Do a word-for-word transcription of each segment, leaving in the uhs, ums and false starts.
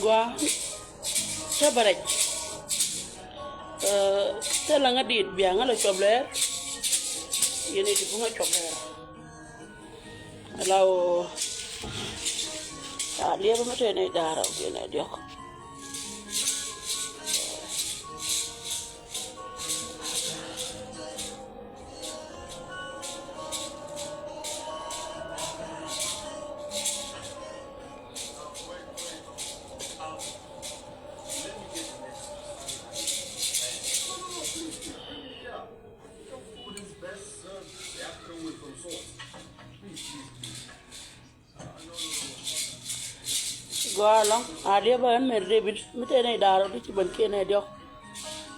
Gua cä bɛ rɛc. Thilɛ ŋa dit bia ŋa lɛ cuɔp lɛɛr. Yɛn iti puŋä cuɔp lɛɛr. Ala o. A liɛpä mi tëë nɛy da̱rä kiɛ nɛy diɔ̱k. Gɔaa ɛlɔ̱ŋ a liɛpä ɛn Mary David mi tëë nɛy da̱rä ti ci ben kiɛ nɛy diɔ̱k.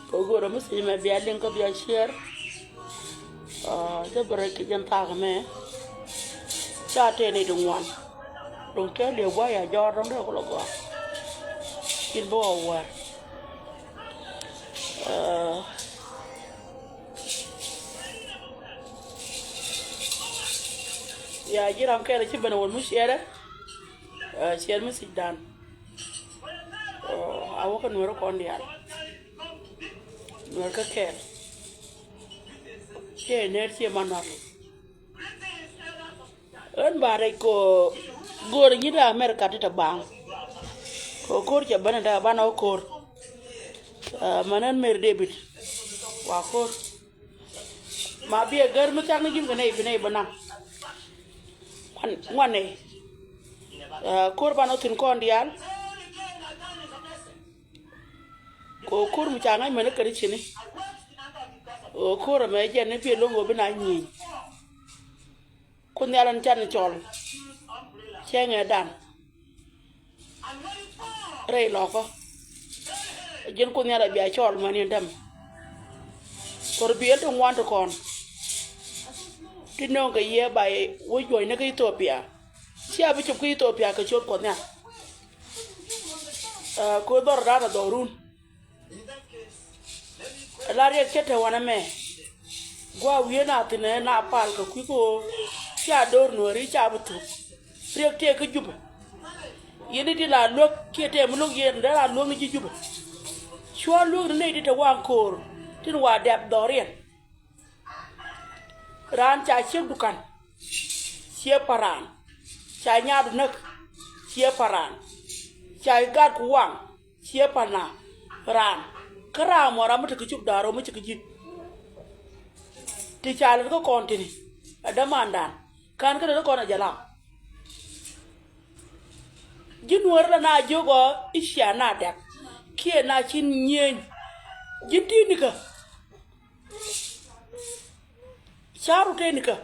Kɛ go̱o̱rä mi thiec mɛ bia liŋ kä bia share. Cä bɛ rɛc kɛ jɛn thaak ɛmɛ. Ca tëë nɛy ti ŋuan. Duŋ cä liɛp gua̱a̱th ya jɔɔr dɔ̱ŋ rɛw kulɛ gɔaa. Cin bä wä wäär. Ya ji̱ ram kɛl ci ben a wä mi share. Share mi thiec dan. A wä kä nuɛr kɔn diaal. Nuɛr kä kɛl. Ciɛ nɛr ciɛ man nɔt. Ɣän ba rɛc kɔ go̱o̱r nyi dee America ti te baŋ. Kɔ ko̱r cɛ bänä dee banɛ wä ko̱r. Män ɣän Mary David wa ko̱r. Ma biɛ gär mi thiak ni ji̱n kɛ nɛy bi nɛy bä naŋ. Ŋuan nɛy. Ko̱r banɛ wä thi̱n kɔn diaal. Kɔ ko̱r mi ca ŋa̱c män kä ri cini. Kɔ ko̱r ɛmɛ jɛn ni biɛ lo̱ŋ ɣöö bi na nyieny. Kuoth Nhial ɛn can cɔl. Cɛ ŋɛ dan. Rɛy lɔkä. Ji̱n Kuoth Nhial a bia cɔl mäni ɛn däm. Kɔr biɛl ti ŋuan ti kɔn. Ti nööŋ kɛ yiëë ba wä juɔ̱cni kä Ethiopia. Cia bi cop kä Ethiopia kɛ ciöt Kuɔth Nhial. Kɛ dhɔr da̱a̱n a dhɔrun. La riɛk cä te wanɛ mɛ. Gua̱a̱ wi̱i̱ na thi̱n ɛ na pal kɛ kui̱ kɛ ɣöö cia do̱r nuääri ca bi thuk. Riɛk tëë kä Jupɛ. Yɛn i̱ ti la luäk kiɛ tëë mi lo̱k yɛn dee la luäk ni ji̱ Jupɛ. Cua luäk ni nɛy ti te waŋ ko̱o̱r tin wa dɛp dhɔriɛn. Raan ca ciek dukan ciɛ pa raan. Ca nyaadu näk ciɛ pa raan. Ca gat ku waŋ ciɛ pa na raan. Kä raan mɔ ram mi te kä cuk da̱a̱r ɔ mi ci kä ji̱. Ti ca lät kä kɔn tini ɛ dämandan. Ka̱n kä lät kä kɔn ɛ jɛ lam. Ji̱ nuäärä la na jiök ɔ i̱ cia na dɛk kiɛ na ci nyieny. Ji̱n ti̱i̱ nikä. Ca̱ru tëë nikä.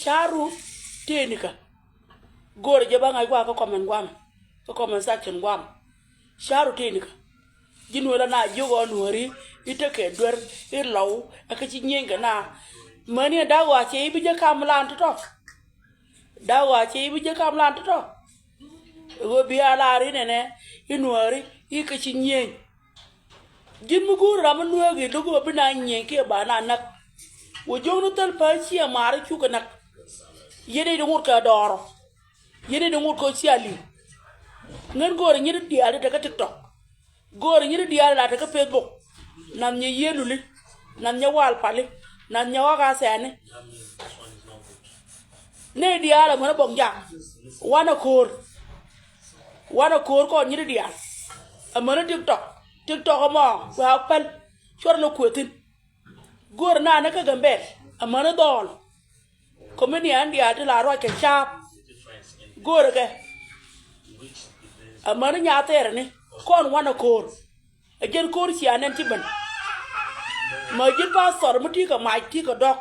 Ca̱ru tëë nikä. Go̱o̱rä jɛ ba ŋa̱c gua̱a̱ kä comment gua̱a̱mɛ kä comment section gua̱a̱mɛ. Ca̱ru tëë nikä. Ji̱ nuäärä na jiök ɔ nuääri i̱ tekɛ duer i̱ lɔw ɛ kä ci nyieny kɛ na. Mäni ɛ da̱k ɣɔaa cɛ i̱ bi jɛ kam lan tɔ̱tɔ̱. Da̱k ɣɔaa cɛ i̱ bi jɛ kam lan tɔ̱tɔ̱. Ɣöö bi a lar i̱ nɛnɛ i̱ nuääri i̱ kä ci nyieny. Ji̱n mi go̱o̱r ram mi nuääk i̱ lo̱k ɣöö bi na nyieny kiɛ ba na näk. Wä jiök ni thäl päl ciɛ maar i̱ cukɛ näk. Yɛn i̱ di ŋot kɛ dɔɔrɔ. Yɛn i̱ di ŋot kɛ cia li̱w. Ŋän go̱o̱r i̱ nyin i̱ diaal i̱ tekä TikTok. Go̱o̱r i̱ nyin i̱ diaal i̱ la tekä Facebook. Nath nyɛ yiëë luli. Nath nyɛ wal pali. Nath nyɛ ɣɔk a thɛɛni. Nɛy diaal amäni bɔk jak. Wanɛ ko̱o̱r. Wanɛ ko̱o̱r kɔn nyin i̱ diaal. Amäni TikTok. TikTok ɛmɔ kua päl. Cuɔr ni kuëthin. Go̱o̱r naan ni kä Gambɛl amäni dhɔɔl. Comedian diaal ti la ruac kɛ ca̱a̱p. Go̱o̱r kɛ amäni nyathɛɛrɛni kɔn wanɛ ko̱o̱r. Ɛ jɛn ko̱o̱r cia nɛn ci ben. Mä ji̱n pastor mi ti̱i̱ kɛ mac ti̱i̱ kɛ dɔ̱k.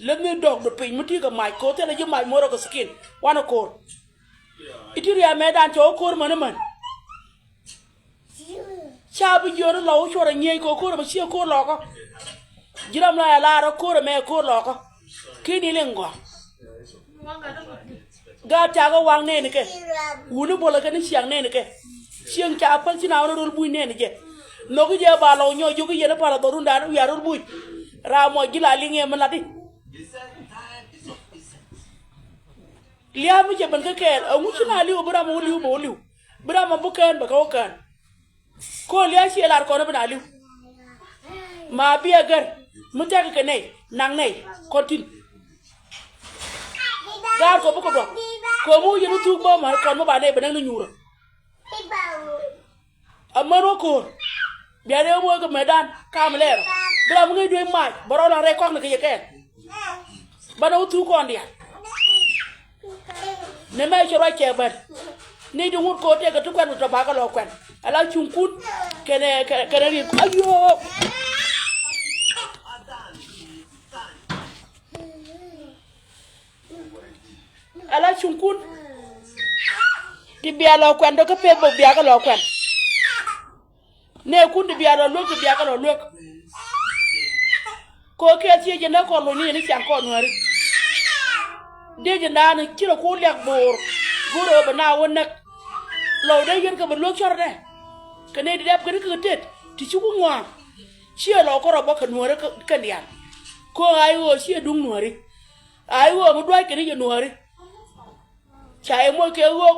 Lät ni dɔ̱k di piny mi ti̱i̱ kɛ mac ko̱o̱r thilɛ ji̱ mac mo̱o̱r ɛ kɛ skin wanɛ ko̱o̱r. I̱ ti riam mɛtdan cɛ wä ko̱o̱r mäni män. Ca bi jiön lɔw cuɔr a nyieny kɛ ko̱r ɛmɛ ciɛ ko̱r lɔkä. Ji̱ ram la ɛ lar ɛ ko̱r ɛmɛ ko̱r lɔkä. Ki̱n i̱ liŋ gɔaa. Gaat ca kɛ waŋ nɛɛni kɛ. Wuni bolɛ kɛ ni ciaŋ nɛɛni kɛ. Cieŋ ca päl ci na wä ni rol buny nɛɛni jɛ. Nhɔki jɛ ba lɔw nyɔk jiök i̱ yɛn i̱ pal a dhɔrundan wiaa rol buny. Ram mɔ ji̱ la liŋ yɛ mi lat i̱. Lia̱a̱ mi cɛ ben kä kɛɛl, ɛŋu ci na li̱w bi ram wä li̱w bɛ wä li̱w. Bi ram a buk kään bɛ kɛ wä kään. Ko̱o̱l lia̱a̱ ciɛ lar kɔn bi na li̱w. Ma biɛ gɛr mi tɛk kɛ nɛy naŋ nɛy kɔn tin. Gaar kɔ bukɛ duɔth kɔ mi wä yɛn wä thuk bä ma kɔn mi ba nɛy bɛ näk ni nyuurä. Amän wä ko̱o̱r. Bia dee wä moc kɛ metdan kam lɛɛrɔ. Bi ram ŋäc duec mac bɛ rɔ la rɛy kɔk ni kɛ yɛ kɛɛl. Banɛ wä thuk kɔn diaal. Ni mɛ ci ruac cɛ bän. Ni di ŋut ko̱o̱r tëëkɛ ti kuɛn kɛ tɔ bakä lɔ kuɛn. Ala cuŋkun kɛnɛ kɛnɛ riet ayoo. Ala cuŋkun ti bia lɔ kuɛn dɔ kä peth bok bia kä lɔ kuɛn. Nɛ kun ti bia lɔ luek ti bia kä lɔ luek. Ko kɛ thiec jɛ nɛ kɔn lɔ ni yɛn i̱ ciaŋ kɔn nuääri. Dee jɛ naan ci rɔ ku liak bo̱o̱r. Go̱rɛ bɛ na wä näk. Lɔ dee yɛn kɛ bɛ luek cɔr dɛ. Kɛ nɛ di dɛp kɛ ni kɛ tet ti ci ku ŋuan. Ciɛ lɔ kɔrɔ bä kɛ nuääri kɛ diaal. Ko ɣa̱c ɣöö ciɛ duŋ nuääri. A i̱ ɣöö mi dua̱ckɛ ni jɛ nuääri. Ca yɛ moc kɛ ɣöök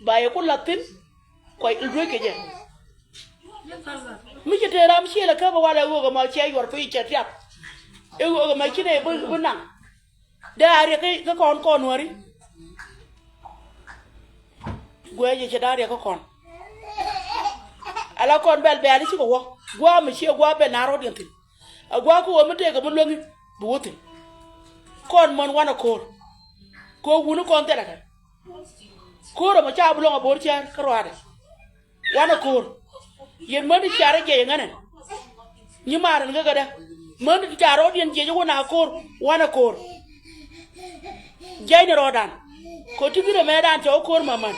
ba yɛ ku la̱th thi̱n. Kuay dueckɛ jɛ. Mi ci te ram ciël ɛ käp ɛ walɛ ɣöök ɛmɔ ciɛ yuɔr piny cɛ tiap. I̱ ɣöök ɛmɔ ci nɛ bi bi naŋ. Dee a riɛk kä kɔn kɔn nuääri. Guɛc jɛ cɛ da̱a̱ riɛk kä kɔn. Ala kɔn bɛl bɛl i̱ cikɛ wä gua̱a̱ mi ciɛ gua̱a̱ bɛl na rɔ̱diɛn thi̱n. A gua̱a̱ kä ɣöö mi tëëkɛ mi luäŋi bi wä thi̱n. Kɔn mɔn wanɛ ko̱o̱r. Ko̱o̱r wuni kɔn thilɛ kɛ. Ko̱o̱r ɛmɔ ca bi luäŋ a bo̱o̱r cäär kä ruaadɛ. Wanɛ ko̱o̱r. Yɛn mäni ca rɔ jiɛc ɛ ŋänɛ. Nyi maarän kä kädä. Mäni ca rɔɔdiɛn jiɛc ɛ wä na ko̱o̱r wanɛ ko̱o̱r. Jiɛcni rɔɔdan. Kɔ ti gir ɛmɛɛdan cɛ wä ko̱o̱r mämän.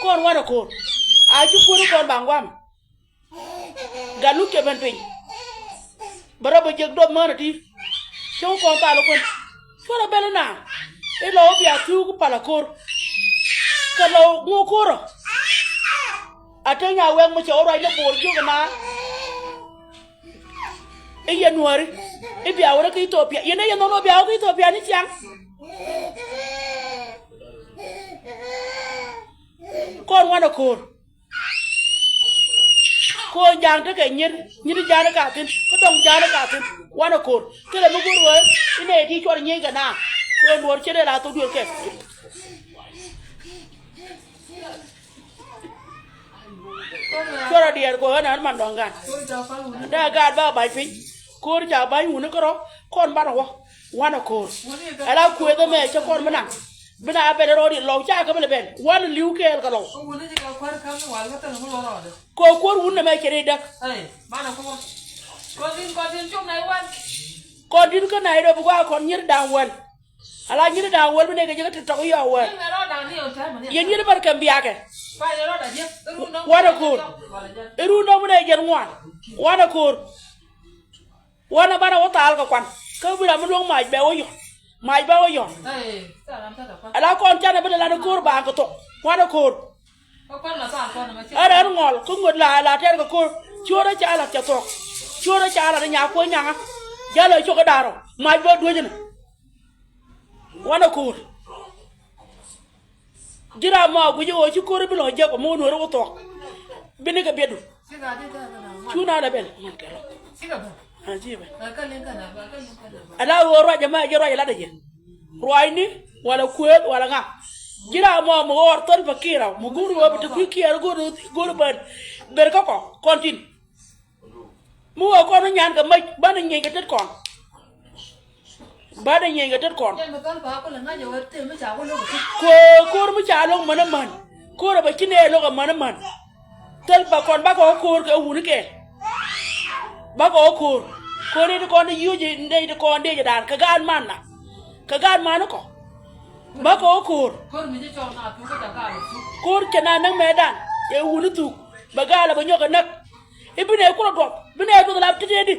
Kɔn wanɛ ko̱o̱r. A ci kuäär kɔn baŋ gua̱a̱m. Gat luk cɛ ben piny. Bɛ rɔ bɛ jek dɔp mään ati. Cäŋ kɔn thal kuän. Cuɔrɛ bɛl ina. Ilɔ wä bia thuk pal a ko̱r. Kɛ lɔ ŋu ko̱rɔ. A te nya wɛk mi cɛ wä ruac ni bo̱o̱r jiök ina. I̱ yɛ nuääri. I̱ bia wä rɛ kä Ithiopia. Yɛn i̱ yɛ nhɔn wä bia wä kä Ithiopia ni ciaŋ. Kɔn wanɛ ko̱r. Ko̱o̱n ja̱a̱ŋ tekɛ nyier, nyier ja̱a̱ŋ ka thi̱n, kä dɔ̱ŋ ja̱a̱ŋ ka thi̱n, wanɛ ko̱r. Thilɛ mi go̱r wee, inɛ ti cuɔr nyieny kɛ na. Ko̱o̱n duɔ̱ɔ̱r cɛ dee la thok duël kɛ. Cuɔr a diɛɛr kɛ ɣän an man dɔ̱ŋ gan. Dee gaat ba ba̱ny piny. Ko̱o̱r ca ba̱ny wuni kärɔ, kɔn banɛ wä. Wanɛ ko̱o̱r. Ɛla kuëth ɛmɛ cä kɔn mi naŋ. Bi na ben rɔɔdi lɔw ca kä bi lɛ ben. Wanɛ li̱w kɛɛl kɛ lɔw. Ko wuni ci ka kuäär ka̱n wal kä thil mi lɔ rɔɔdɛ. Ko kuäär wuni mɛ cɛ ri däk. Ɛ, banɛ ko̱o̱r. Kɔn din, kɔn din cop na iwan. Kɔn din kä na idɔ bi gua kɔn nyir da̱a̱ŋ wäl. Ala nyir da̱a̱ŋ wäl bi nɛ kɛ jɛ kä ti tɔk yɔ wäl. Yɛn mɛ rɔɔdan ni ɔ tɛmɛ ni. Yɛn nyir bär kɛm biakɛ. Ba yɛ rɔɔdan jɛ. Wanɛ ko̱o̱r. Irun dɔm ni jɛn ŋuan. Wanɛ ko̱o̱r. Wanɛ banɛ wä thal kɛ kuan kä bi ram mi luäŋ mac bɛ wä yɔn. Mac bɛ wä yɔn. Ala kɔn canɛ bi lɛ lan ko̱r baaŋ kɛ thok. Wanɛ ko̱r. Ɛ rɛn ŋɔl kä ŋuɔt la la tɛr kɛ ko̱r. Ciöörä ca lat cɛ thok. Ciöörä ca lat nya kuɔ nyaŋa. Jalɛ cok kä da̱rɔ mac bɛ duecä ni. Wanɛ ko̱r. Ji̱ ram mɔ a guic ɣöö ci ko̱ri bi lɔ jek ɔ mi wä nuɔ̱ɔ̱ri wä thuɔ̱k. Bini kɛ biɛtdu. Cu na lɛ bɛl. Ala ɣöö ruac ɛmɛ jɛ ruac ɛ lat ɛ jɛ. Ruacni walɛ kuëëth walɛ ŋa. Ji̱ ram mɔ mi ɣɔr thɔn pɛ ki̱i̱r ɔ mi go̱o̱r ɣöö bi te kui̱ kiɛɛr go̱o̱r go̱o̱r bän. Ber kä kɔ kɔn tin. Mi wä kɔn nyan kɛ mac banɛ nyieeny kɛ tet kɔn. Banɛ nyieeny kɛ tet kɔn. Kɛ ko̱r mi ca lo̱k män män. Ko̱r ɛ bɛ ci nɛ lo̱k ɛ män män. Thil bä kɔn bakɔ ko̱r kɛ wuni kɛ. Bakɔ ko̱r. Ko̱r ni ti kɔn ti yuci ni ti kɔn dee jɛ dan kɛ gaan man na. Kɛ gaat mani kɔ. Ba kɔ wä ko̱o̱r. Ko̱r mi ci cɔk na thuk kä ca gaal thuk. Ko̱o̱r cɛ na näk mɛ dan cɛ wuni thuk bɛ gaal bɛ nyɔk kɛ näk. I̱ bi nɛ kulɛ duɔp bi nɛ duɔth lap ti tëëdi.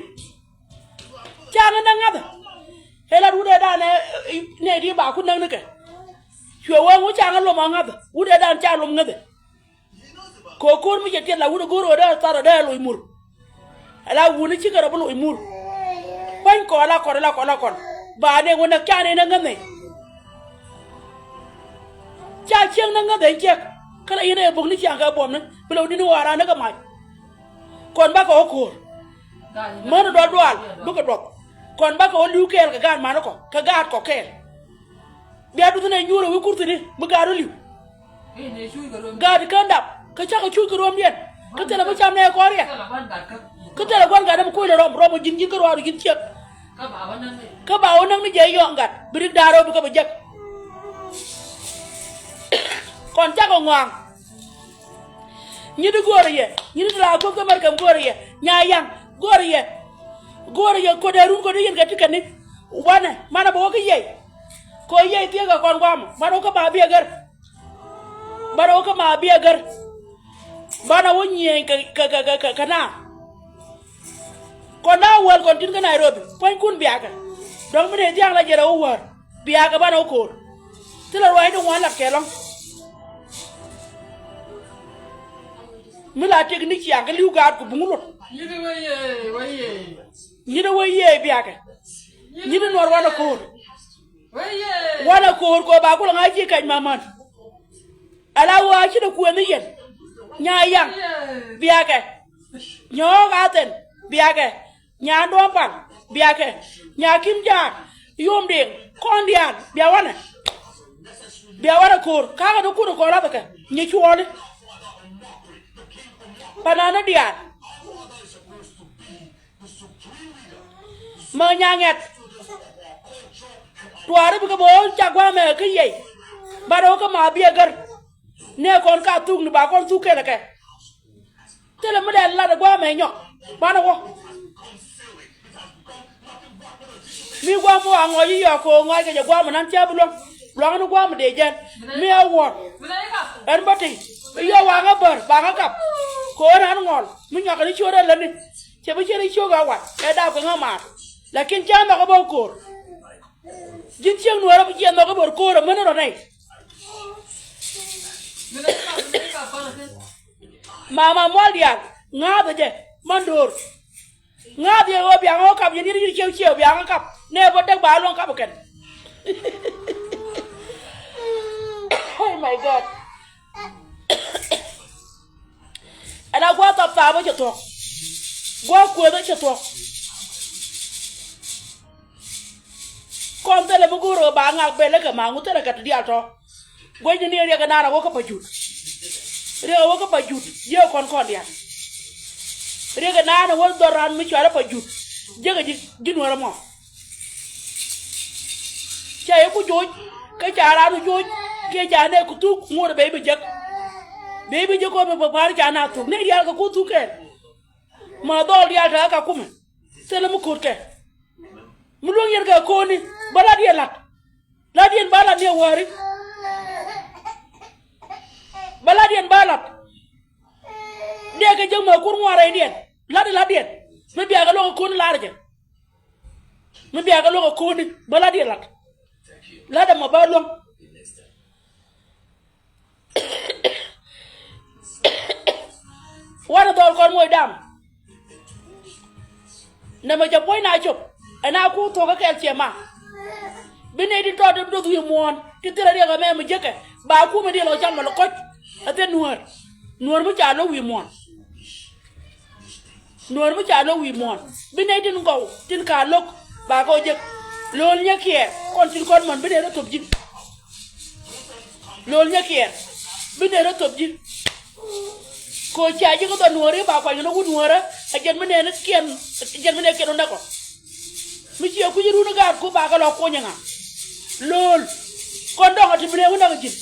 Caŋ näk ŋa̱thɛ. Ëë lat wut ëë dan ɛ nɛ di ba ku näk ni kɛ. Cuɛ wä ŋu caŋ lom a ŋa̱thɛ wut ëë dan ca lom ŋäthɛ. Kɛ ɣöö ko̱r mi cɛ tiɛt la wut ɛ go̱o̱r ɣöö dee thath ɔ dee loc mur. Ala wuni cikɛ rɔ bi loc mur. Kuany kɔn la kɔn la kɔn la kɔn ba nɛ wä näk ca nɛ näk ŋämɛ. Ca cieŋ ni ŋäth ɛn ciɛk. Kä la yɛn ɛ bok ni ciaŋ kɛ buɔmni bi lɛ wä di̱t ni ɣɔaa raan ni kɛ mac. Kɔn bakɛ wä ko̱o̱r. Män dual dual bikɛ duɔth. Kɔn bakɛ wä li̱w kɛɛl kɛ gaat mani kɔ kɛ gaat kɔ kɛɛl. Bia duth ni ɛ nyuur ɛ wi̱i̱ kurthini mi gaat wä li̱w. Gaat kän dap kä cakɛ cuc kɛ ruɔmdiɛn. Kä thilɛ mi cam nɛ kɔn riɛk. Kä thilɛ gua̱n gat däm kuc lɛ rɔm rɔm ɔ ji̱n ji̱n kä ruaar ɔ ji̱n ciek. Kä ba wä näk ni jɛ yɔ̱ɔ̱ŋ gat bi rik da̱a̱r rɛw bi kä bi jek. Kɔn cakɔ ŋɔaŋ. Nyi di go̱o̱rä yɛ, nyi di la kuoth kä mɛr kɛm go̱o̱rä yɛ, nya yaŋ go̱o̱rä yɛ. Go̱o̱rä yɛ kuɔt dee run kuɔt dee yɛn kɛ ti kɛn ni. Wanɛ manɛ bɛ wä kä yɛy. Kɛ ɣöö yɛy thiee kɛ kɔn gua̱a̱mɔ banɛ wä kä ma biɛ gär. Banɛ wä kä ma biɛ gär. Banɛ wä nyiëëny kɛ kɛ kɛ kɛ kɛ naa. Kɔn da̱a̱ wäl kɔn tin kä Nairobi puɔ̱nykun biakɛ. Dɔ̱ŋ mi dee thia̱a̱ŋ la jɛ rɛ wä wäär biakɛ banɛ wä ko̱o̱r. Thilɛ ruaacni ŋuan lat kɛ lɔ̱ŋ. Mi la tiek ni ciaŋ kä li̱w gaat ku buŋ luɔt. Nyi di wee yee biakɛ. Nyi di nuɔr wanɛ ko̱o̱r. Wanɛ ko̱o̱r kɛ ba kulɛ ŋa̱c ci kɛc ma̱män. Ala wä a ci dee kuëë mi yɛn. Nya yaŋ biakɛ. Nyɔɔk a thɛn biakɛ. Nya duɔ̱ɔ̱m pal biakɛ. Nya kim jaak yom diŋ kɔn diaal bia wanɛ. Bia wanɛ ko̱o̱r kakä ni kun kɔn lathɛ kɛ nyi cuɔɔli. Panani diaal. Mä nya ŋɛt. Tuaari bikɛ bä ɣän ca gua̱a̱mɛ kä yɛy. Banɛ wä kä ma biɛ gär. Nɛ kɔn ka thuk ni ba kɔn thuk kɛnɛ kɛ. Thilɛ mi dɛn lat ɛ gua̱a̱mɛ nyɔk banɛ wä. Mi gua̱a̱mɛ wa ŋɔc i̱ yɔk kɛ ɣöö ŋɔc kɛ jɛ gua̱a̱mɛ nan cä bi luäŋ. Luaŋni gua̱a̱mɛ dee jɛn mi ɛ wuɔ̱ɔ̱r. Ɛn bä ti i̱ yɔk waŋä bär baŋä kap. Kɛ ɣöö nan ŋɔl mi nyɔakɛ ni ciöt ɛ lätni. Cɛ bi ciet i̱ ciök a wat ɛ dap kɛ ŋä maar. Lakin cä nhɔk ɛ bä ko̱o̱r. Ji̱n ciek nuäärä bi ciɛ nhɔk ɛ bär ko̱o̱r ɛ män rɔ nɛy. Mama mual diaal ŋa̱a̱thä jɛ man do̱o̱r. Ŋa̱a̱th yɛ ɣöö biaŋä wä kap yɛn yɛn yir ciew ciew biaŋä kap nɛ bä däk ba luɔ̱ŋ kap kɛn. Oh my God. Ɛn a gua̱a̱th thap thap ɛ cɛ thuɔ̱k. Gua̱a̱th kuëth ɛ cɛ thuɔ̱k. Kɔn thilɛ mi go̱o̱r ɣöö ba ŋak bɛl ɛ kɛ maŋ wä thilɛ kɛ ti diaal tɔ̱. Guecni ni riɛk ɛnan a wä kä Pajut. Riɛk a wä kä Pajut jiɛ kɔn kɔn diaal. Riɛk ɛnan a wä dhɔr ran mi cuarɛ Pajut. Jiäkɛ ji̱ ji̱ nuäärä mɔ. Ca yɛ ku joc kä ca ran joc kiɛ ca nɛ ku thuk ŋuɔ̱t bɛ i̱ bi jek. Bɛ i̱ bi jek kɔn bɛ pa̱a̱r ca na thuk ni diaal kɛ ku thuk kɛn. Ma dhɔl diaal tɛ kä kumɛ. Thilɛ mi ko̱tkɛ. Mi luäŋ yɛn kɛ ko̱ni bä lat yɛ lat. Lat yɛn ba lat ni a wäri. Bä lat yɛn ba lat. Dee kɛ jek mɛ kur ŋuan rɛydiɛn lat i̱ lat yɛn. Mi biakɛ luɔk ɛ ko̱ni lar jɛ. Mi biakɛ luɔk ɛ ko̱ni bä lat yɛ lat. Lat ɛmɔ ba luäŋ. Wanɛ dhɔl kɔn moc dam. Nɛmɛ cɛ puɔ̱ny na cop ɛn a ku thuɔ̱kä kɛɛl ciɛ ma. Bi nɛy ti tɔt ti doth wi̱i̱ muɔ̱ɔ̱n ti thilɛ riɛk ɛmɛ mi jekɛ ba kumɛ diɛl ɔ cam mɛ lɔ kɔc. Ɛ thil nuäär nuäär mi ca lo̱k wi̱i̱ muɔ̱ɔ̱n. Nuɔ̱ɔ̱r mi ca lo̱k wi̱i̱ muɔ̱ɔ̱n bi nɛy tin gɔw tin ka lo̱k ba kɛ ɔ jek. Lo̱l nyɛ kiɛɛr kɔn tin kɔn mɔn bi nɛy rɔ thop ji̱. Lo̱l nyɛ kiɛɛr bi nɛy rɔ thop ji̱. Kɛ ɔ cia ji̱ kä dhɔ nuɔ̱ɔ̱ri ba kuany kɛ ni wut nuɔ̱ɔ̱rä. Ɛ jɛn mi nɛy ni kiɛn ɛ jɛn mi nɛy kiɛn wä näk ɔ. Mi ciɛ kui̱c run i̱ gaat ku bakɛ lɔ kuɔny iŋa. Lo̱o̱l kɔn dɔ̱ŋ ɔ ti bi rɛw inäk ji̱n.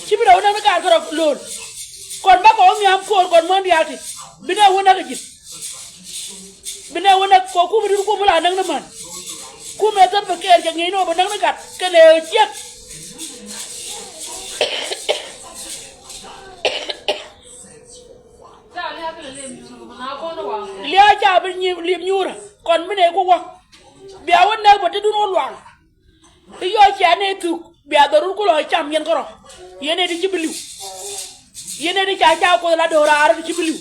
Ci bi rɛw inäk ni gaat kärɔ lo̱o̱l. Kɔn bakɔ wä nhiam ko̱o̱r kɔn muɔ̱n diaal ti bi nɛ wä näk ji̱n. Bi nɛ wä näk kɔ kumɛ dun kumɛ la näk ni män. Kumɛ thäp bi kɛɛl cɛ ŋi̱i̱c ni wä bi näk ni gat kɛnɛ ciek. Liaa ca bi nyi lim nyuurä kɔn bi nɛy ku wä. Bia wä näk bä ti dun wä luaŋ. I̱ yɔc cia nɛy thuk bia dhɔrun ku lɔ cam yɛn kärɔ. Yɛn nɛy ti ci bi li̱w. Yɛn nɛy ti ca ca kuoth la do̱raar raar ti ci bi li̱w.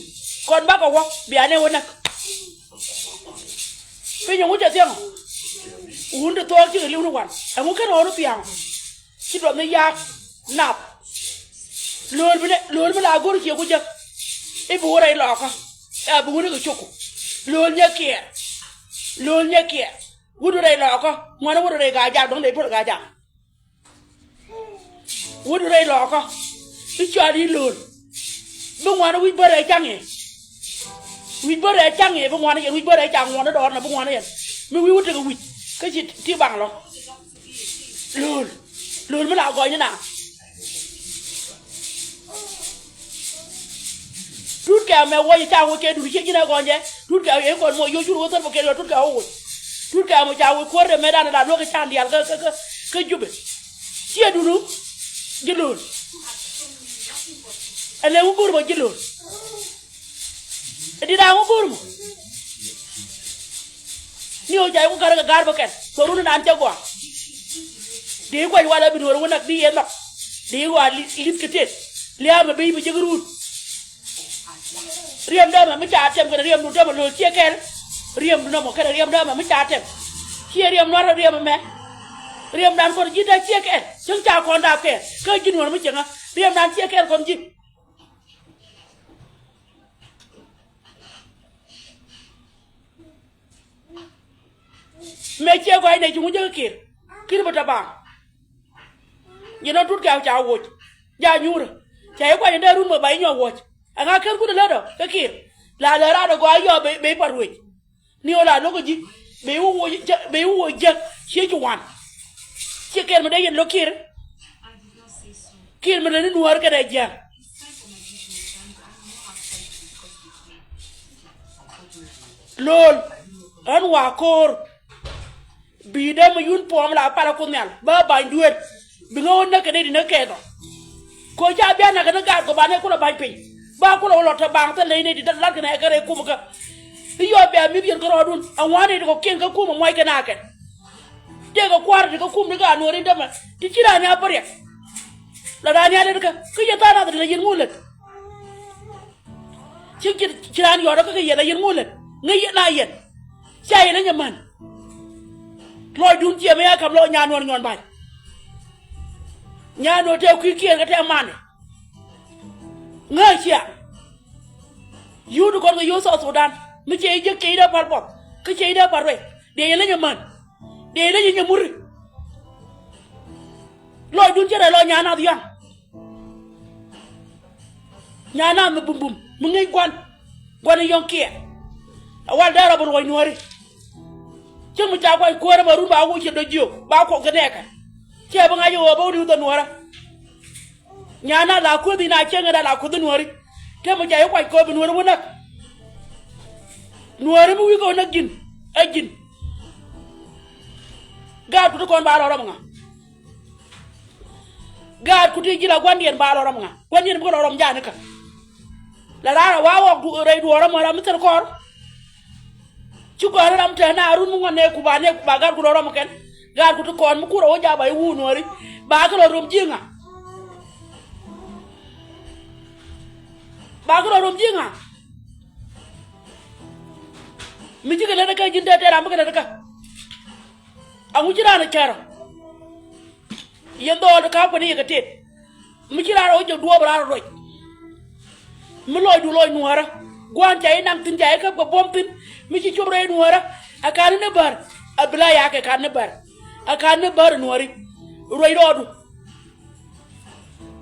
Kɔn bakɔ wä bia nɛy wä näk. Piny ɛŋu cɛ thiaŋ. Wun ti thuɔɔk cikɛ li̱w ni wan ɛŋu kɛn ɣɔw ni thiaŋ. Ci duɔth ni yak nath. Lo̱o̱l bi ni, lo̱o̱l bi la go̱r cie ku jek. I̱ bi wä rɛy lɔɔkä. Ɛ bi wä ni kɛ cok ku. Lo̱o̱l nyɛ kiɛɛr. Lo̱o̱l nyɛ kiɛɛr. Wut rɛy lɔɔkä. Ŋuan wut rɛy gaa jak dɔ̱ŋ dee puɔl gaa jak. Wut rɛy lɔɔkä. I̱ cɔal i̱ lo̱o̱l. Bi ŋuan wi̱c bä rɛy caŋ i̱. Wi̱c bä rɛy caŋ i̱ bi ŋuan i̱ yɛn wi̱c bä rɛy caŋ ŋuan i̱ dɔɔr na bi ŋuan i̱ yɛn. Mi wi̱i̱ wut tekɛ wi̱c. Kä ci ti baŋ lɔ. Lo̱o̱l. Lo̱o̱l mi la gɔny ni na. Tut kɛ mɛ wä ca wä kɛ duri cɛ ji̱n a gɔnyɛ. Tut kɛ yɛ kɔn mɔ yɔ cur wä thär bä kɛ yɔ tut kɛ wä wä. Tut kɛ mɔ ca wä kuäär dɛ mɛ dan da luäk kɛ can dial kä kä kä kä Jubɛ. Ciɛ dunu. Ji̱ lo̱o̱l. Ɛlɛ wä go̱r bä ji̱ lo̱o̱l. Ɛ di̱t a wä go̱r mɔ. Ni ɣöö ca yɛ ku kärä kɛ ga̱r bä kɛn kɛ run inan cä gɔaa. Dee i̱ guac walɛ bi nuɔ̱ɔ̱r wä näk bi yɛ nhɔk. Dee i̱ ɣɔaa li̱th kɛ tëët lia̱a̱ mɛ bi bi jek run. Riɛm dämɛ mi ca tɛm kɛnɛ riɛm dun dämɛ lo̱l ciɛ kɛl. Riɛm dun dämɛ kɛnɛ riɛm dämɛ mi ca tɛm. Ciɛ riɛm nuɔ̱rä riɛm ɛmɛ. Riɛm dan kɔn ji̱ dee ciɛ kɛl cäŋ ca kɔn dap kɛl kä ji̱ nuɔ̱ɔ̱r mi cäŋä. Riɛm dan ciɛ kɛl kɔn ji̱. Mëë ciɛ gɔ̱a̱c nɛ ci ŋucä kä Kiir. Kiir bä te baaŋ. Yɛn ɔ tut kɛ ca woc. Ja nyuurä. Ca i̱ kuany in dee run bä ba i̱ nyɔk woc. Ɛŋa ker kut ilät ɔ kä Kiir. La lɛ raat ɛ gɔaa yɔɔ bɛ i̱ pa ruëc. Ni ɣöö la lo̱k ɛ ji̱ bɛ i̱ wä woc, bɛ i̱ wä woc jiäk. Ciɛ ci wan. Ciɛ kɛn mi dee yɛn lo̱k Kiir. Kiir mi lät ni nuäär kɛnɛ jiäk. Lo̱l ɣän wa ko̱o̱r. Bi dee mi yun puɔm la palä Kuoth Nhial bä ba̱ny dueet. Bi ŋäwä näk kɛ nɛy di näk kɛɛth ɔ. Kɛ ɣöö ca bia näk kɛ ni gaat kɔ ba nɛy kulɛ ba̱ny piny. Ba kulɛ wä lɔ te baaŋ thil nɛy nɛy di lat kɛ nɛ kɛ rɛy kum kä. I̱ yɔɔk bia mi̱th yɛn kärɔɔdun a ŋuan nɛy di kɔ kiɛn kä kum a muac kɛ naakɛ. Tëëkɛ kua̱r ti kä kum ni gaat nuɔɔri tämɛ ti ci raan nia bä riɛk. La raan nia lät kä kä yɛn tha̱a̱ŋ nath ti la yɛn ŋu lät. Cik ci raan yɔɔt kä kɛ yɛn a yɛn ŋu lät ŋäc yɛn a yɛn. Cia yɛn a nyɛ män. Lɔcdun ciɛ mi a ka̱m lɔ nyan nuɔɔr nyuɔn ba̱ny. Nyan nuɔɔr tëë kui̱ kiɛɛr kä tëë manɛ. Ŋäc cia. Yut kɔn kɛ yut South Sudan mi ciɛ i̱ jek ciɛ i̱ dee pal puɔth kä ciɛ i̱ dee pal ruɛc. Diɛ yɛn a nyɛ män. Diɛ yɛn a nyɛ nyɛ muri. Lɔcdun ci rɛl lɔ nyan nath yɔ̱a̱ŋ. Nyan nath mi bumbum mi ŋäc gua̱n. Gua̱n in yɔ̱ŋ kiɛ. A wal dee rɔ bi ruɔ̱c nuääri. Cä mi ca kuany kuäärä ba run ba wä ciɛ dɔ̱ jiök ba kuɔk kɛ nɛɛkɛ. Cɛ bi ŋa̱c ɣöö bä wä li̱w dhɔ nuäärä. Nyan nath la kuäth in a cieŋ in a la kuäth in nuääri. Te mi ca i̱ kuany kɛ ɣöö bi nuääri wä näk. Nuääri mi wi̱i̱ kɛ wä näk ji̱n ɛ ji̱n. Gaat ku ti kɔn ba rɔ rɔm ŋa. Gaat ku ti ji̱ la gua̱ndiɛn ba lɔ rɔm ŋa gua̱ndiɛn bikɛ lɔ rɔm ja̱a̱n ikä. La raar a wa ɣɔk rɛy duɔɔr rɔm ram mi thil kɔr. Ci gɔ̱a̱r ram te na run mi ŋuan nɛ ku ba nɛ ku ba gaat ku lɔ rɔm kɛn. Gaat ku ti kɔn mi kur a wä ja̱a̱ ba i̱ wuu nuɔ̱ɔ̱ri ba kɛ lɔ rɔm ji̱ ŋa. Ba kɛ lɔ rɔm ji̱ ŋa. Mi ji̱ kɛ lät kä ji̱n te te ram mi kɛ lät kä. Aŋu ci raan ɛ cär ɔ. Yɛn dhɔɔl ti ka̱a̱p kɛn i̱ yɛ kɛ tet. Mi ci raan ɛ wä jɛ duɔɔp raan ɛ ruec. Mi lɔcdu lɔc nuäärä gua̱a̱n ca i̱ naŋ thi̱n ca i̱ käp kɛ buɔ̱m thi̱n. Mi ci cop rɛy nuäärä ɛ ka̱n ni bär. Ɛ bi la yakɛ ka̱n ni bär. Ɛ ka̱n ni bär ɛ nuääri. Ruec rɔɔdu.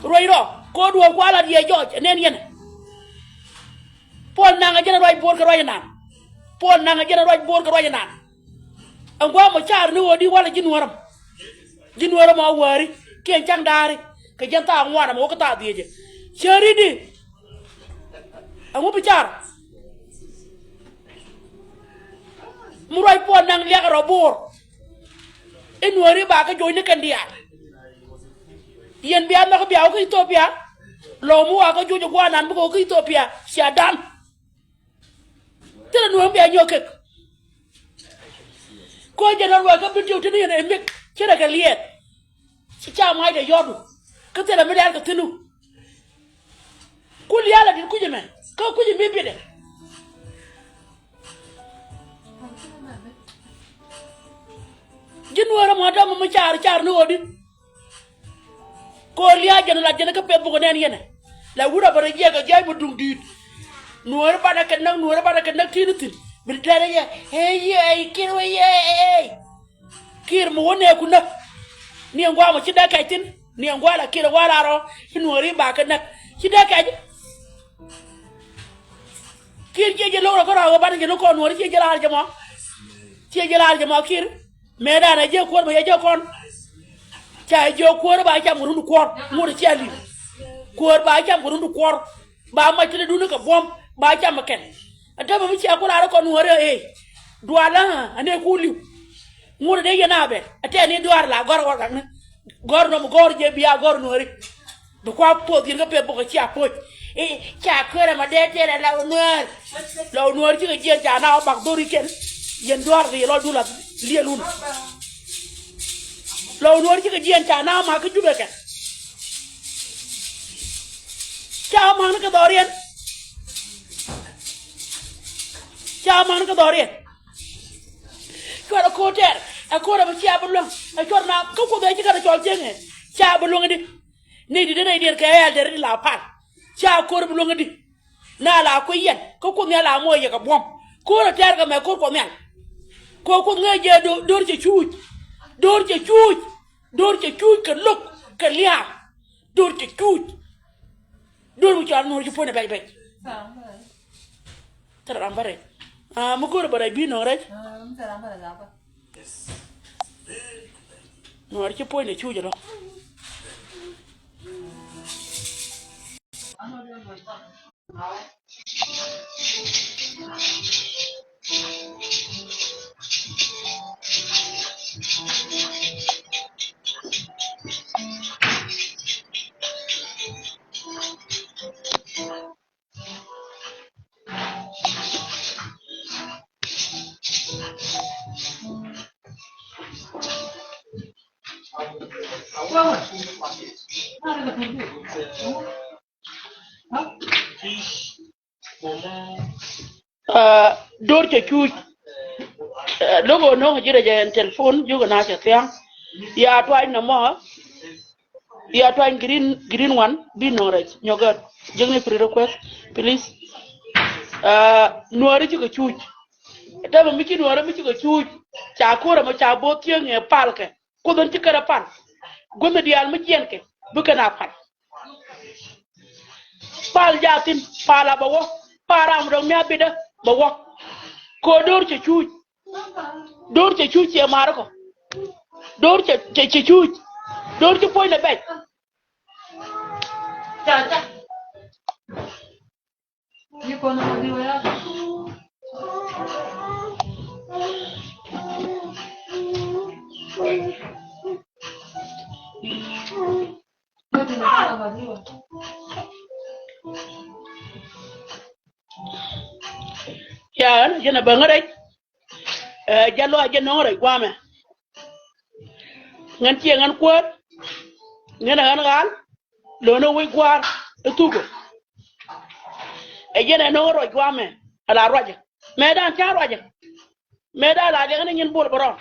Ruec rɔ ko̱o̱r duɔ̱ɔ̱r kualat yɛ jɔɔc ɛ nɛn yɛn. Puɔl naŋ ɛ jɛn ɛ ruac bo̱o̱r kɛ ruac ɛ naan. Puɔl naŋ ɛ jɛn ɛ ruac bo̱o̱r kɛ ruac ɛ naan. Ɛn gua̱a̱ mɔ caar ni ɣöö di walɛ ji̱ nuäärä mɔ. Ji̱ nuäärä mɔ a wäri kiɛn ca̱ŋ daari kɛ jɛn thaak ŋuan ɛmɔ wä kä thaak dhiecä. Cäri di. Ɛŋu bi caar. Mi ruac puɔl naŋ liakɛ rɔ bo̱o̱r. I̱ nuääri ba kä joc ni kɛn diaal. Yɛn bia nhɔk bia wä kä Ethiopia. Lɔw mi wa kä joc ɛ gua̱a̱r nan bikɛ wä kä Ethiopia cia dan. Thilɛ nuɔ̱ɔ̱m bia nyɔk kek. Koc jɛ nɔn wɛɛk kä bi diw tini yɛn ɛ mik ci rɛ kɛ liɛɛt. Ci ca mac dee yɔ̱ɔ̱du kä thilɛ mi liaal kɛ thinu. Ku liaal ɛ dit kui̱c ɛmɛ kä kui̱c ɛmi biɛtdɛ. Ji̱ nuɔ̱ɔ̱rä mɔ dämɛ mi car car ni ɣöödi. Kɛ ɣöö lia̱a̱ jɛn lat jɛn kä Facebook nɛn yɛn ɛ. La wut a bä rɛ jiɛk kɛ jiac mi duŋ di̱i̱t. Nuɔ̱ɔ̱ri banɛ kɛ näk, nuɔ̱ɔ̱ri banɛ kɛ näk ti̱n thi̱n. Bi tɛn ɛ yɛ, ɛ yɛ, ɛ kiɛn wä yɛ, ɛ, ɛ. Kiɛn mi wä nɛɛku näk. Ni ɛn gua̱a̱ mɔ ci dee kɛc thi̱n. Ni ɛn gua̱a̱ la kiɛn wä la rɔ. Ci nuɔ̱ɔ̱ri ba kɛ näk. Ci dee kɛc. Kiɛn ciɛ jɛ lo̱k rɔ kä rɔ wä banɛ jɛ ni kɔn nuɔ̱ɔ̱ri ciɛ jɛ laar jɛ mɔ. Ciɛ jɛ laar jɛ mɔ kiɛn. Mëëdan a jiɛ kuäär bɛ yɛ jɛ kɔn. Ca jiɛ kuäär ba cam kɛ run kuɔr ŋot cia li̱w. Kuäär ba cam kɛ run kuɔr ba mac ti dee duni kɛ buɔ̱m ba cam kɛn. A te bɛ mi cia ku laar kɔn nuɔ̱ɔ̱ri ɛ. Dualä a ne ku li̱w. Ŋot dee yɛn a bɛ a te ni duaar la gɔr gɔr gakni. Gɔr nɔm gɔr jɛ bia gɔr nuɔ̱ɔ̱ri. Bi kua poth yɛn kä peth bok cia poc. I̱ ca kuäär ɛmɔ dee tɛɛrɛ la wä nuäär. La wä nuäär cikɛ jiɛn ca na wä bak dhori kɛn. Yɛn duaar kɛ yɛ lɔ dula liɛl wun. La wä nuäär cikɛ jiɛn ca na wä mak kä jupɛ kɛn. Ca wä mak ni kɛ dhɔriɛn. Ca wä mak ni kɛ dhɔriɛn. Cuarɛ ko̱o̱t tɛɛr ɛ ko̱o̱t ɛmɔ cia bi luäŋ ɛ cuarɛ na kä kuoth ɛ cikɛ rɛ cɔl cieŋɛ. Ca bi luäŋ di. Ni di di rɛy diɛn kɛ ɛɛl dɛr di la pal. Ca ko̱r bi luäŋ di. Na la kui̱ yɛn kä kuoth nhial la muɔc yɛ kɛ buɔ̱m. Ko̱r ɛ tɛɛr kɛ mɛ ko̱r kuɔth nhial. Kɛ kuoth ŋäc jɛ do̱r, do̱r cɛ cuuc. Do̱r cɛ cuuc. Do̱r cɛ cuuc kɛ lo̱k kɛ lia̱a̱. Do̱r cɛ cuuc. Do̱r mi cɔal nuɔ̱ɔ̱r ci puɔ̱ny ɛ bɛc bɛc. Thil ram bä rɛc. Ah, mi ko̱r bä rɛc bi nɔŋ rɛc. Nuɔɔr ci puɔ̱ny ni cuc ɛlɔ. Ah, do̱r cɛ cuuc. Ah, lo̱k ɣöö no̱o̱ŋ ji̱ rɛc ɛn telephone ji̱ kɛ na cɛ thia̱a̱ŋ. Ya tuany nɔmɔ. Ya tuany green, green one, bi nööŋ rɛc nyɔk ɛ jiäkni free request, please. Ah, nuääri cikɛ cuuc. Täämɛ mi ci nuääri mi cikɛ cuuc. Ca ko̱r ɛmɔ ca bo̱o̱th cieŋ ɛ palkɛ. Kuoth ɛn ci kärɛ pal. Guäthni diaal mi jiɛnkɛ bikɛ na pal. Pal jathin, pal a bɛ wä. Pal ram dɔ̱ŋ mi a bitdä bɛ wä. Kɛ ɣöö do̱r cɛ cuuc. Do̱r cɛ cuuc ciɛ mar kɔ. Do̱r cɛ, cɛ, cɛ cuuc. Do̱r ci puɔ̱nynɛ bɛc. Ya, ɣän jɛn a bäŋä rɛc. Ɛ, jɛ lɔac jɛ nöŋ rɛc guamɛ. Ŋän ciɛ ŋän kuäär. Ŋän a ɣän ɣal. Lo̱n ɛ wec gua̱a̱r ɛ thukɛ. Ɛ jɛn ɛ nöŋ rɔc guamɛ. Ala ruacɛ. Mëë dan ca ruacɛ. Mëë dan la liɛŋä ni nyin Bol Bärɔn.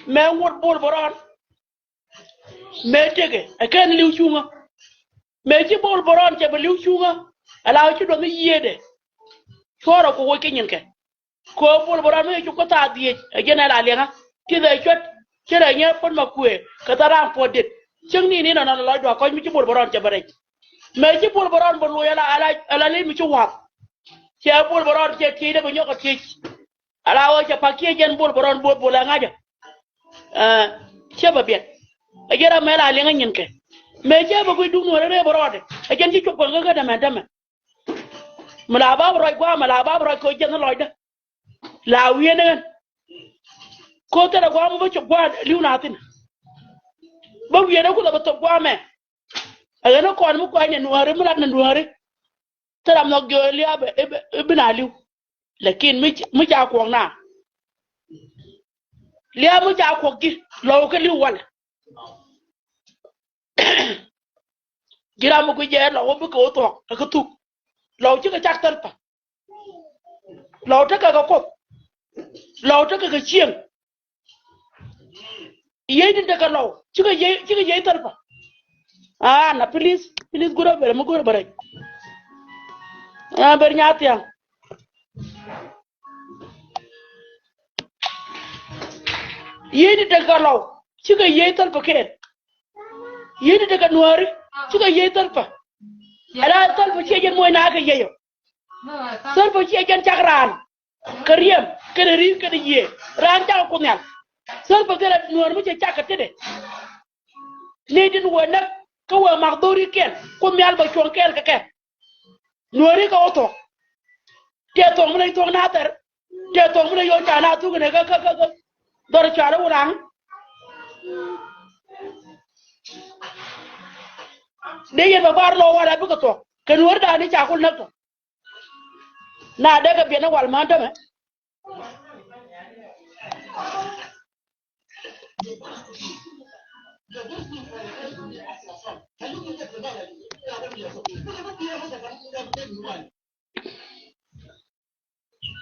Mëë ŋuɔ̱t Bol Bärɔn. Mëë tëkɛ ɛ kɛn li̱w cuŋä. Mëë ci Bol Bärɔn cɛ bɛ li̱w cuŋä. Ala ci duɔth ni yiëëdɛ. Cuɔrɛ ku woc kɛ nyinkɛ. Kɛ ɣöö Bol Bärɔn mi cɛ cop kä thaa dhieec ɛ jɛn ɛ la liɛŋä. Ti dhɛ cuɛt ci rɛ nyɛ puɔ̱t ma kuëë kɛ thäraŋ puɔ̱t det. Cäŋ ni ni nɔnɔ lɔcdua kɔc mi ci Bol Bärɔn cɛ bɛ rɛc. Mëë ci Bol Bärɔn bɛ loc ala, ala, ala li̱m mi ci wa̱a̱th. Cɛ Bol Bärɔn cɛ tiecdɛ bɛ nyɔk kɛ tiec. Ala ɣöö cɛ pa̱k kiɛ jɛn Bol Bärɔn Bol Bol ɛ ŋa̱cä. Ɛ, cɛ bɛ biɛt. Ɛ jɛn ram mɛ la liɛŋä nyinkɛ. Mëë cɛ bɛ guic duŋ nuɔ̱ɔ̱rä rɛɛ bɛ rɔɔdɛ. Ɛ jɛn ci cop kɔn kä kä dämɛ dämɛ. Mi la bap ruac gua̱a̱mɛ la bap ruac kɛ ɣöö jɛn ni lɔcdä. La wi̱i̱n ɣän. Ko̱ thilɛ gua̱a̱mɛ bä cop gua̱a̱ li̱w na thi̱n. Bä wi̱i̱n ɣän kulɛ bä thop gua̱a̱mɛ. Ɛ ɣän ni kɔn mi kuany ni nuääri mi lat ni nuääri. Thil ram nhɔk jiök i̱ lia̱a̱ bɛ i̱ bi na li̱w. Lakin mi, mi ca kuɔk na. Lia̱a̱ mi ca kuɔk ji̱ lɔw kä li̱w walɛ. Ji̱ ram mi guic jɛ lɔw bikɛ wä thuɔ̱k ɛ kä thuk. Lɔw cikɛ cak thäl pa̱. Lɔw tekɛ kɛ kuoth. Lɔw tekɛ kɛ cieŋ. Yiey tin tekɛ lɔw cikɛ yiey, cikɛ yiey thäl pa̱. Ah, na, please, please, gurɛ bɛrɛ mi gurɛ bɛrɛ. Ah, ber nya thiaŋ. Yiey ti tekɛ Lɔw, cikɛ yiey Salva Kiir. Yiey ti tekɛ Nuääri, cikɛ yiey Salva. Ala Salva ciɛ jɛn muɔc na kɛ yiey ɔ. Salva ciɛ jɛn cak raan. Kɛ riɛm, kɛnɛ ri̱i̱ŋ, kɛnɛ yiëë. Raan cakɛ Kuoth Nhial. Salva Kiir ɛ Nuäär mi cɛ cak kɛ tetdɛ. Nɛy tin wä näk kä wä mak dhorikiɛn, Kuoth Nhial bɛ cuɔ̱ŋ kɛɛl kɛ kɛ. Nuääri kɛ wä thuɔ̱k. Tëë thuɔ̱k mi leny thuɔ̱k Nathɛr. Tëë thuɔ̱k mi leny yɔ̱ɔ̱ŋ ca na thuk inɛ kä, kä, kä, kä dhɔr cuarɛ wuraŋ. Dee yɛn bɛ bar lɔ warɛ bikɛ thuɔ̱k. Kɛ Nuääri da̱a̱ni ca kul näk tɔ. Na dee kɛ biɛn ni wal män tämɛ.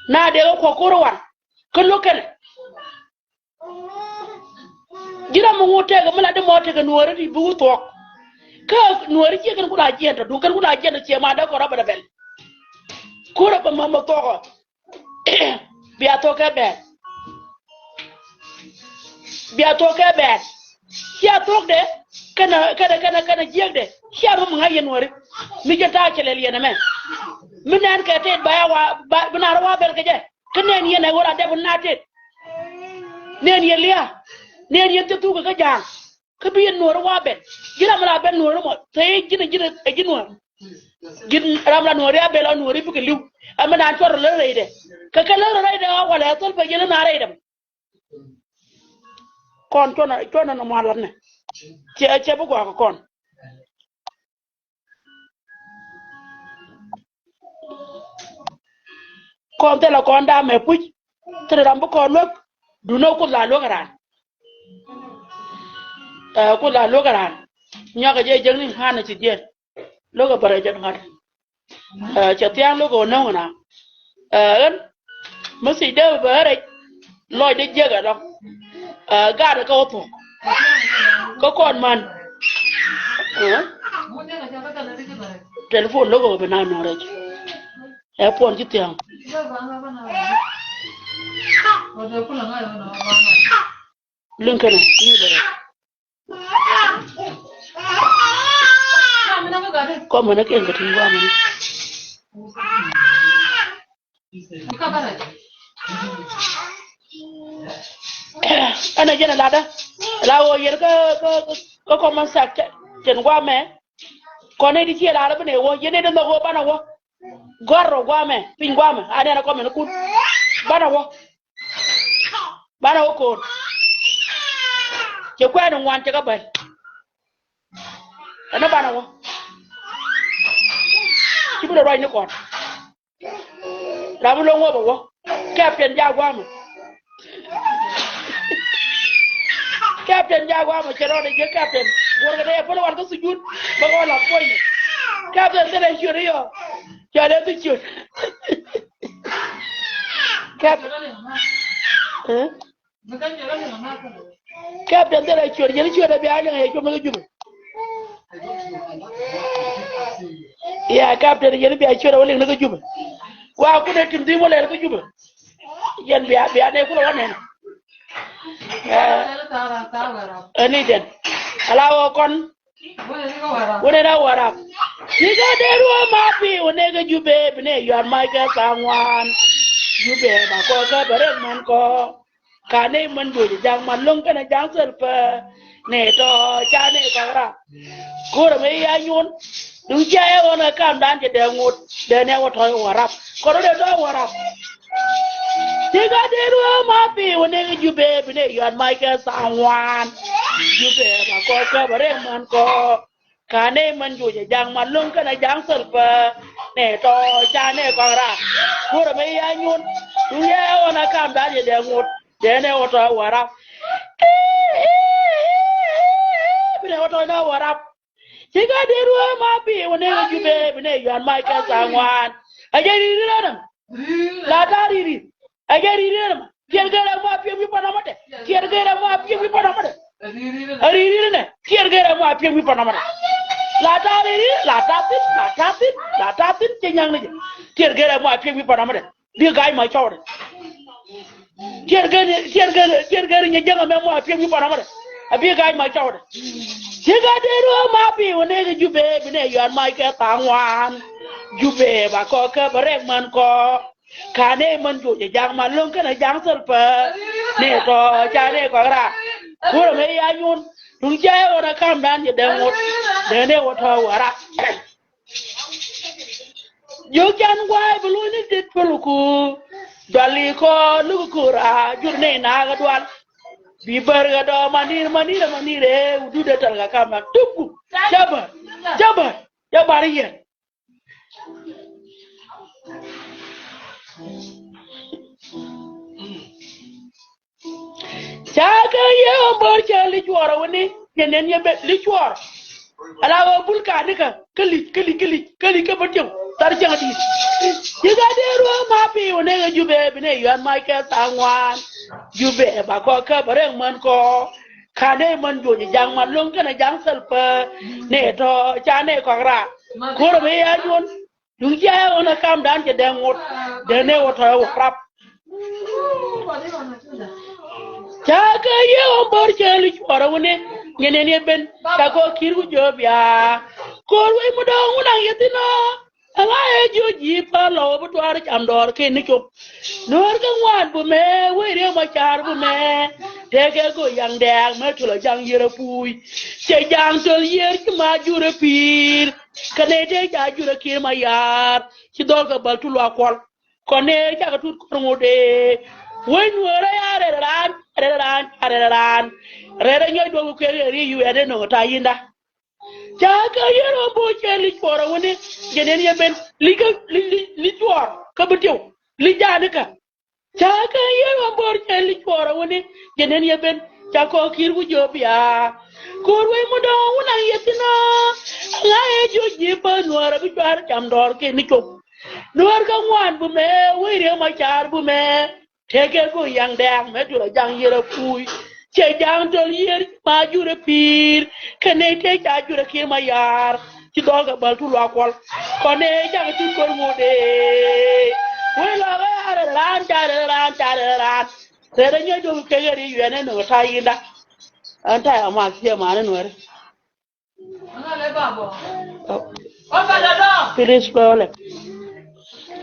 Na dee kɛ kuɔk kur war kä lo̱k kɛnɛ. Ji̱n ram mi ŋot tëëkɛ mi la di mɔ tëëkɛ Nuääri ti bi wä thuɔ̱k. Kä Nuääri ciɛ kɛn kun a jiɛn tɔ duŋ, kɛn kun a jiɛn tɔ ciɛ ma dee kɔn rɔ bɛ dɛ bɛl. Kurɛ bɛ mɔ mɔ thuɔ̱k ɔ. Bia thuɔ̱k kɛ bɛl. Bia thuɔ̱k kɛ bɛl. Cia thuɔ̱k dee kɛnɛ, kɛnɛ, kɛnɛ, kɛnɛ jiɛk dee. Cia mi mi ŋa̱c yɛn Nuääri. Mi jɛ ta̱a̱ cɛ lɛl yɛn ɛmɛ. Mi nɛn kɛ tet ba ya wa, ba, bi na rɔ wa bɛl kɛ jɛ. Kä nɛn yɛn ɛ ɣöö la dɛp na tet. Nɛn yɛn lia̱a̱. Nɛn yɛn thil thuk kä ja̱a̱ŋ. Kä bi yɛn Nuääri wa ben. Ji̱n ram la ben Nuääri mɔ. Thee ji̱n, ji̱n, ji̱n Nuääri. Ji̱n ram la Nuääri a ben la Nuääri bikɛ li̱w. Ɛmɛ naan cuɔr lä rɛydɛ. Kɛ kɛ lä rɛydɛ a walɛ a thil bɛ yɛn na rɛydɛ. Kɔn cuɔn, cuɔn nɔ mɔ latnɛ. Cɛ, cɛ bi gɔaa kɛ kɔn. Kɔn thilɛ kɔn da̱a̱m ɛ puc. Thilɛ ram bi kɔn luäk. Duundɛ Kuoth la luäk ɛ raan. Ɛ, Kuoth la luäk ɛ raan. Nyɔkɛ jɛ jek ni ɣa̱n ɛ ci jiɛn. Luäk ɛ bärɛ jɛn ɣa̱n. Ɛ, cɛ thia̱a̱ŋ luäk ɛ näŋ ɛ na. Ɛ, ɣän. Mi thiec dee bɛ rɛc lɔcdɛ jiäk ɛlɔ̱ŋ. Ɛ, gat ɛ kä wä thuɔ̱k. Kä kɔn man. Ɛ? Telephone lo̱k ɛ bɛ na nɔ rɛc. Ɛ puɔn ci thia̱a̱ŋ. Liŋ kɛnɛ ni bɛ rɛc. Kɔmɛ ni kɛn kɛ tin guamɛ ni. Ɛn a jɛn a latdä. La wä yɛn kä, kä, kä comment section guamɛ. Kɔn ni di ciɛ latdä bi nɛ wä yɛn ni di nhɔk wä banɛ wä. Gɔ̱r rɔ guamɛ piny guamɛ a nɛn a comment kun. Banɛ wä. Banɛ wä ko̱o̱r. Cɛ kuɛn in ŋuan cɛ kä bäy. Ɛn ɛ banɛ wä. Ci bi rɔ ruac ni kɔn. Ram mi lo̱ŋ wä bɛ wä. Captain jaak guamɛ. Captain jaak guamɛ cɛ rɔɔdɛ jiɛ captain. Guɔrkɛ dee ɛ pälɛ wal kä sujut bä kɛ wä la puɔ̱nyɛ. Captain thilɛ ciöt i̱ yɔ. Cɛ lɛ thi ciöt. Captain. Ɛ? Captain thilɛ cuɛt yɛn cuɛt a bia liŋ a yɛ cuɔm ni kä Jubɛ. Ya, captain yɛn bia cuɛt a wä liŋ ni kä Jubɛ. Wa kunɛ tim dhim wä lɛl kä Jubɛ. Yɛn bia, bia nɛ kulɛ wä nɛn. Ɛ, ɛn i̱ jɛn. Ala wä kɔn. Wä nɛ na Warap. Ti kä dee ruɔ ma pi wä nɛ kä Jubɛ bi nɛ yuan mac kɛ tha̱a̱ŋ wan. Jubɛ ba kɔ kä bɛ rek man kɔ. Ka nɛy män juɔc ja̱ŋ ma lo̱ŋ kɛnɛ ja̱ŋ thil pɛ. Nɛ tɔ ca nɛ kɔk rap. Ko̱rɛ mi ya nyuɔn. Duŋ cia ɛ ɣɔn ɛ kamdan jɛ dee ŋot dee nɛ wä tɔ̱ Warap. Kɔn rɔ dee tɔ̱ Warap. Ti ka dee ruɔ ma pi wä nɛ Jubɛ bi nɛ yuan mac kɛ tha̱a̱ŋ wan. Jubɛ ba kɔk kɛ bɛ rɛm man kɔk. Ka nɛy män juɔc ɛ ja̱ŋ ma lo̱ŋ kɛnɛ ja̱ŋ thil pä. Nɛ tɔ ca nɛ kɔk rap. Go̱rɛ mi ya nyuɔn. Duŋ yɛ ɣɔn a kamdan yɛ dee ŋot. Dee nɛ wä tɔ Warap. Bi nɛ wä tɔ na Warap. Ci ka dee ruɔ ma bi wä nɛ Jubɛ bi nɛ yuan mac kɛ tha̱a̱ŋ wan. A jɛ ri̱i̱ri̱ rɔ nɛ. La ta̱a̱ ri̱i̱ri̱. A jɛ ri̱i̱ri̱ rɔ nɛ. Kiɛr gɛrɛ mɔ a piɛŋ wi̱i̱ pɔnɔ mɔ dɛ. Kiɛr gɛrɛ mɔ a piɛŋ wi̱i̱ pɔnɔ mɔ dɛ. A ri̱i̱ri̱ nɛ. Kiɛr gɛrɛ mɔ a piɛŋ wi̱i̱ pɔnɔ mɔ dɛ. La ta̱a̱ ri ri, la ta̱a̱ thi̱n, la ta̱a̱ thi̱n, la ta̱a̱ thi̱n, ci nyaŋ ni jɛ. Tiɛɛr gɛr ɛ mɔ a piɛk wi̱i̱ pɔn amä dɛ. Bi ga̱a̱c ma cɔwdɛ. Tiɛɛr gɛr, tiɛɛr gɛr, tiɛɛr gɛr nyɛ jäŋ amɛ mɔ a piɛk wi̱i̱ pɔn amä dɛ. A bi ga̱a̱c ma cɔwdɛ. Ci ka dee ruɔ̱ɔ̱k ma pi̱w ni kɛ Jubɛ, bi nɛ yuan mac kɛ tha̱a̱ŋ ŋuan. Jubɛ ba kɔ kɛ bɛ rɛk män kɔ. Ka nɛ män juɔc ɛ ja̱ŋ ma lo̱ŋ kɛnɛ ja̱ŋ thil pä. Nɛ tɔ ca nɛ kɔk raar. Kuɔrɛ mɛ ya nyun. Tuŋ ca ɛ ɣɔn ɛ kamdan jɛ dee ŋot. Dee nɛ wä tɔ wä rak. Jiök can gua̱a̱c bi luɔ̱ny ni tit pälku. Dual ikɔ luk kura jur ni nakä dual. Bi bär kɛ dɔɔ manir manir manir ɛ wudut ɛ tɛl kɛ kamdan. Tupku. Ca bär. Ca bär. Ca bär i̱ yɛn. Ca kɛ yɛ ɣän bär cɛ li cuɔr ɛ wini, nyɛ nɛn yɛ ben li cuɔr. Ala ɣä bul ka ni kä, kä lic, kä lic, kä lic, kä lic kä bä tiɛw, thar cäŋ di̱i̱t. Ci ka dee ruɔ̱ɔ̱k ma pi̱i̱ wä nɛ ɣä Jubɛ, bi nɛ yuan mac kɛ tha̱a̱ŋ ŋuan. Jubɛ ba kɔ kä bä rɛk män kɔ. Ka nɛ män juɔc ja̱ŋ ma lo̱ŋ kɛnɛ ja̱ŋ thil pä. Nɛ tɔ, ca nɛ kɔk raar. Kuɔrɛ mi ya nyuɔn. Duŋ cia ɛ ɣän ɛ kamdan cɛ dee ŋot. Dee nɛ wä tɔ ɛ wä rap. Ca kɛ yɛ ɣän bär cɛ li cuɔr ɛ wä ni nyɛ nɛn yɛ ben ca kɔ ki̱r ku jiöp ya. Ko̱r wec mi dɔ̱ŋ wä naŋ yɛ thi̱n ɔ. Ɛŋa ɛ jiö ji̱ pä lɔ wä bi tuaar cam dɔɔr kɛ ni cop. Nuɔ̱ɔ̱r kä ŋuan bumɛ wec riek ma ca̱r bumɛ. Tëëkɛ go̱ yaŋ dɛɛk mɛ tulɛ jaŋ yiër ɛ puuc. Cɛ jaŋ töl yiër ci ma jur ɛ pi̱i̱r. Kä nɛy tëë ca jur ɛ ki̱r ma yaar. Ci dhɔl kɛ bäl tu luak kuɔl. Kɔn ni cakɛ tut kɔn ŋot dee. Wec nuɔɔrä ya rɛl raan, rɛl raan, rɛl raan. Rɛl raan nyɔc duɔk kɛ kɛ ri yu ɛn ni nöŋ ta yinda. Ca kɛ yɛn ɣän bo̱o̱r cɛ li cuɔɔr ɛ wuni. Jɛ nɛn yɛ ben li kä li li li cuɔɔr kä bi tiw li jaani kä. Ca kɛ yɛn ɣän bo̱o̱r cɛ li cuɔɔr ɛ wuni. Jɛ nɛn yɛ ben ca kɔɔk ki̱i̱r ku jiöp ya. Ko̱r wec mi dɔ̱ŋ wun a yɛ thi̱n ɔ. Ŋa̱ yɛ jiö ji̱ bä nuɔɔr ɛ bi cuaar cam dɔɔr kɛ ni cop. Nuɔr kä ŋuan bumɛ wec riek ma ca̱r bumɛ. Tëëkɛ go̱ yaŋ dɛɛk mɛ duɔl a jaŋ yiër a puuc. Cɛ jaŋ töl yiër ma jur a pi̱i̱r. Kɛ nɛy tëë ca jur a ki̱i̱r ma yaar. Ci dhɔl kɛ bäl tu luak kuɔl. Kɔn nɛy cakɛ tut ko̱r ŋot dee. Wec luak ɛ rɛl raan ca rɛl raan ca rɛl raan. Rɛl raan nyɔc duɔk kɛ ɣɛr i̱ yuɛn ɛn nöŋ ta̱a̱ yinda. Ɛn ta̱a̱ ama ciɛ man ɛn wɛr. Please, go ahead.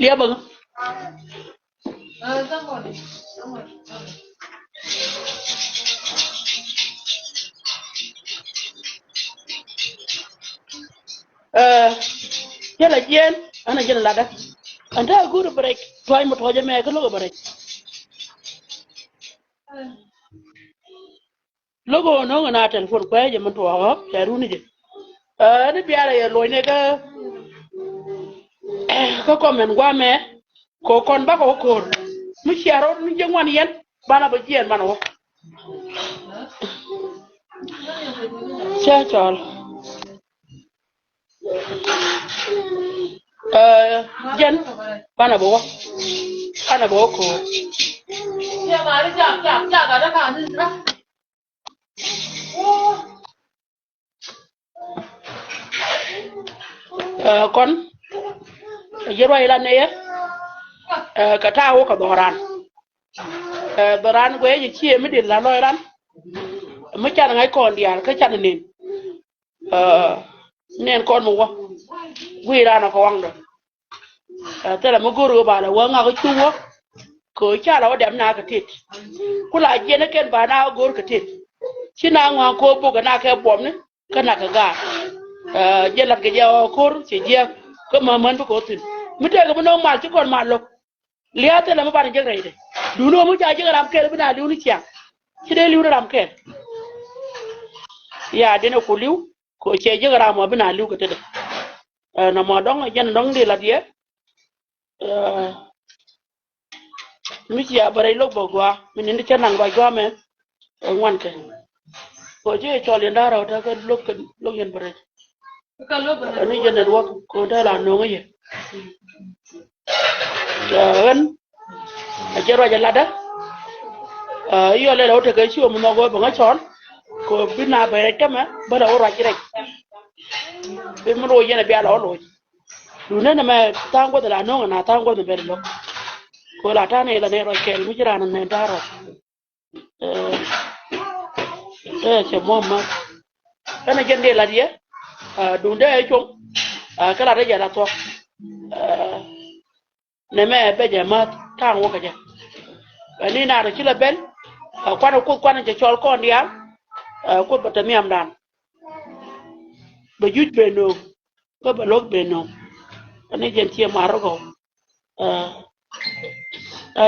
Liɛp bä ŋä. Ɛ, jɛn la jiɛn, ɛn a jɛn la latdä. Ɛn ta̱a̱ go̱o̱r break, tua̱c mi tuɔ̱cä mɛ kä lo̱k break. Lo̱k ɣöö no̱o̱ŋ ɛn a telephone kuɛ jɛ min tuɔɔk ɣä cɛ run jɛ. Ɛ, ni biarɛ yɛ luɔ̱cnɛ kä, kä comment guamɛ. Kɛ kɔn bakɔ wä ko̱r mi cia rɔɔd ni jiɛ ŋuan yɛn banɛ bä jiɛn banɛ wä. Cɛ cɔl. Ɛ, jɛn banɛ bä wä, banɛ bä wä ko̱r. Ɛ, kɔn, ɛ, yɛ ruac ilan nɛyɛ. Ɛ, kɛ ta̱a̱ wä kɛ dhɔran. Ɛ, dhɔran guɛ yɛ ciɛ mi dil la lɔc ran. Mi can ŋa̱c kɔn diaal kä can nen. Ɛ, nen kɔn mi wä. Guiy ran ɔ kɛ waŋdɔ. Ɛ, thilɛ mi go̱o̱r ɣöö ba lɛ wä ŋakä cu wä. Kɛ ɣöö ca lɛ wä dɛm na kɛ tet. Ku la jiɛn ɛ kɛn ba na go̱o̱r kɛ tet. Ci na ŋɔaŋ ko̱o̱p bok ɛ na kɛ buɔmni kä na kɛ gaar. Ɛ, jiɛ lat kɛ jɛ ɣɔɔ ko̱r cɛ jiɛk kä mämän bi kɛ wä thi̱n. Mi tëëkɛ bi no̱o̱ŋ mal ci kɔn mal lo̱k. Lia̱a̱ thilɛ mi banɛ jek rɛydɛ. Duundɛ ɣöö mi ca jek ram kɛl bi na li̱w ni ciaŋ. Ci dee li̱w ni ram kɛl. Ya, denɛ ku li̱w. Kɛ ɣöö cɛ jek ram ɔ bi na li̱w kɛ tetdɛ. Ɛ, nɔmɔ dɔ̱ŋ, jɛn dɔ̱ŋ di lat yɛ. Ɛ, mi cia bä rɛy lo̱k bä gɔaa mi ni̱n ti cä naŋ ruac gɔaa mɛ. Ɛ ŋuan kɛ kɛ ɣöö ci cɔl yɛn da̱rä ɣä te kä lo̱k kɛ lo̱k yɛn bä rɛy. Ɛ ni jɛ network kɛ ɣöö te la no̱o̱ŋä yɛ. Ɛ ɣän a jɛ ruac a latdä. Ɛ, i̱ yɔl lɛl ɛ wä tekɛ ci ɣöö mi nhɔk ɣöö bä ŋä cɔl. Kɛ ɣöö bi na bɛ rɛc tämɛ bä rɛ wä ruac rɛc. Bi mi loc yɛn a bia lɔ loc. Duundɛ nɛmɛ tha̱a̱ŋ guɔth la no̱o̱ŋ na tha̱a̱ŋ guɔth ni bɛl lo̱k. Ko la ta̱a̱ ni la ni rɔc kɛl mi ci raan ni ta̱a̱ rɔc. Ɛ, ɛ cɛ muɔ̱m ma. Kɛnɛ jɛn dee lat yɛ. Ɛ, duundɛ ɛ cuɔ̱ŋ. Ɛ, kɛ lat ɛ jɛ la thuɔ̱k. Ɛ, nɛmɛ bɛ jɛ ma̱th ta̱a̱ŋ wä kɛ jɛ. Ɛ ni naan ci la ben. Ɛ, kuanɛ kuoth kuanɛ jɛ cɔl kɔn diaal. Ɛ, kuoth bɛ te nhiamdan. Bɛ juc ben nööŋ. Kä bɛ luäk ben nööŋ. Ɛ ni jɛn ciɛ mar rɔ gɔw. Ɛ, ɛ,